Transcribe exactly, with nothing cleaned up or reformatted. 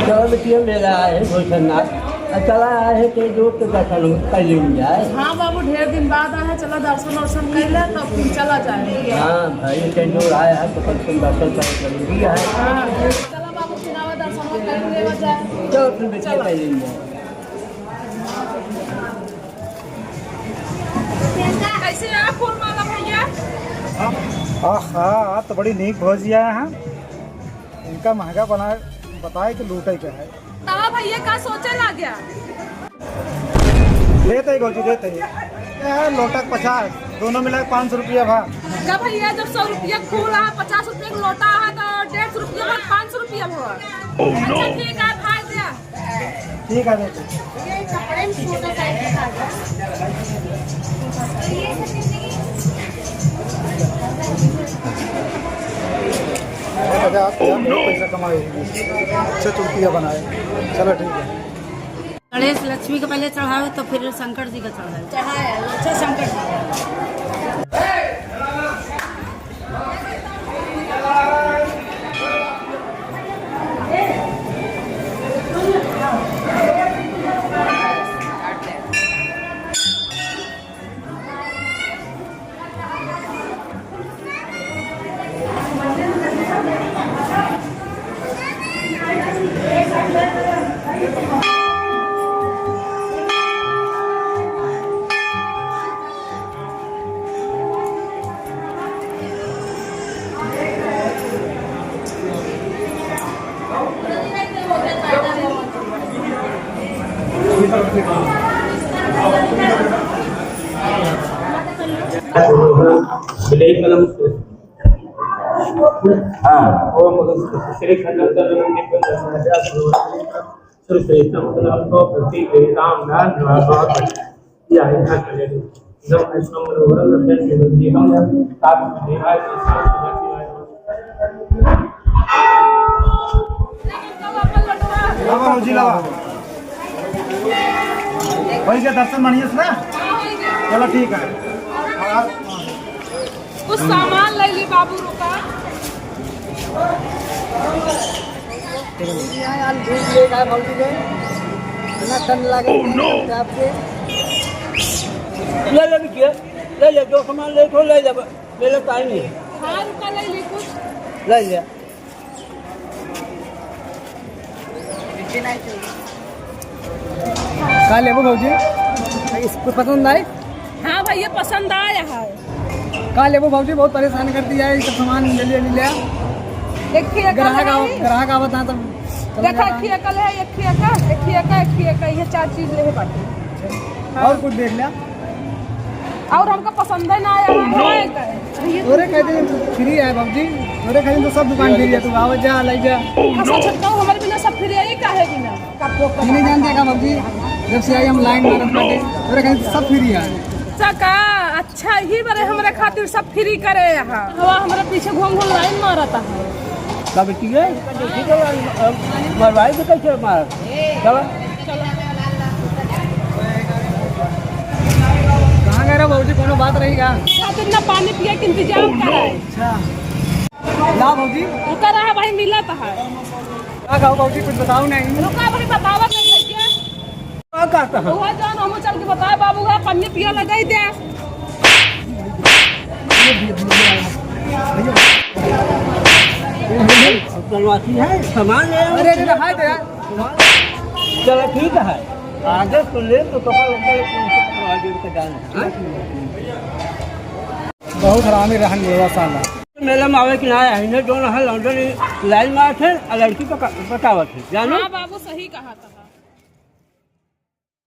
चलो बिटिया, मेला आए हैं भोलेनाथ, अब चला आए हैं तो जो तो दर्शन कर लिया जाए। हाँ बाबू, ढेर दिन बाद आए हैं, चला दर्शन वर्शन कर ले, तब फिर चला जाए। हाँ भाई, इतने दूर आए हैं तो कम से कम दर्शन करना जरूरी है। हाँ, चला बाबू, फिर आवा दर्शन कर लेवा जाए। चलो फिर बिटिया, चलो। कर लेंगे। कैसे है फूल माला भैया? आहा, आज तो बड़ी नीक भौजी आया है। इनका महंगा बना, बताए कि लूटे के है। तवा भैया का सोचे ना गया? देते ही भौजी, देते ही। ये है लोटा के पचास, दोनों मिला के पाँच सौ रुपया भा। का भैया, जब सौ रुपया फूल है, पचास रुपया का लोटा है, तो डेढ़ सौ रुपया भा, पाँच सौ रुपया भा। अच्छा, ठीक है, भाई दिया। ठीक है, देखो। ये कपड़े में छोटा साइज का है। अच्छा, आप, आप बहुत पैसा कमाए होंगे। अच्छा, चुटकिया बनाए। चलो, ठीक है। गणेश लक्ष्मी के पहले चढ़ावे, तो फिर शंकर जी का चढ़ावे। चढ़ाए, अच्छा, शंकर जी का। हाँ। लावा भौजी, लावा। वही के दर्शन बढ़िया से ना? चलो, ठीक है। कुछ सामान ले ली बाबू, रुका। यहाँ यार, दूध लेके आए भौजी के। इतना ठंड लगे। Oh, no! आपके। ले ले बिटिया, ले ले, जो सामान ले तो ले ले, मेरे टाइम नहीं। हाँ, रुका, ले ली कुछ। ले ले। का लेबो भौजी? कुछ पसंद आए? हाँ भैया, पसंद आया है। का लेबो भौजी? बहुत परेशान कर दिया है, ये सब सामान जल्दी जल्दी ले आ। एक ही एक ग्राहक आव-, है। ग्राहक आवत है तब चला देखा, जाता। एक ही एक है, एक ही एक, एक ही एक, एक ही एक, ये चार चीज ले बाटे। हाँ। और कुछ देख लिया? और हमका पसंद है ना आया। Oh, no! तोरे खातिर free है बाबूजी, तोरे खातिर तो सब दुकान free है, तू आवा जा, लाई जा। Oh, no! अच्छा, छोटका, हमारे बिना सब free है, ये काहे बिना? ये नहीं जानते का बाबूजी, जब से आई हम line मारत बाटे, तोरे खातिर सब free है। अच्छा का? अच्छा, ही बरे हमरे खातिर सब free करे यहाँ। हवा हमरे पीछे घूम घूम line मारत है। का बेटी है? मरवाई तो कैसे मार? चलो। कहाँ गए रहे बाबूजी, कोनो बात रही का? खातिर ना पानी पिए के इंतजाम कराए। अच्छा। ला भौजी। रुका रहा भाई, मिलत है। का कहो भौजी, कुछ बताओ नहीं। रुका भाई, बतावा नहीं भैया। का कहता है? वह जान, हम चल के बताए बाबू का पानी पिया लगाई दे। बनवासी है, सामान ले आओ। अरे, अरे, हाय दे। चलो, ठीक है। आगे से ले तो पकड़, पकड़, पकड़, आगे से डाल। हाँ? बहुत हरामी रहन ये साला। मेला में आवे कि ना आए, इन्हें जो ना है, लौंडे line मारत है, और लड़की को क-, बतावत है, जानो? हाँ बाबू, सही कहा था।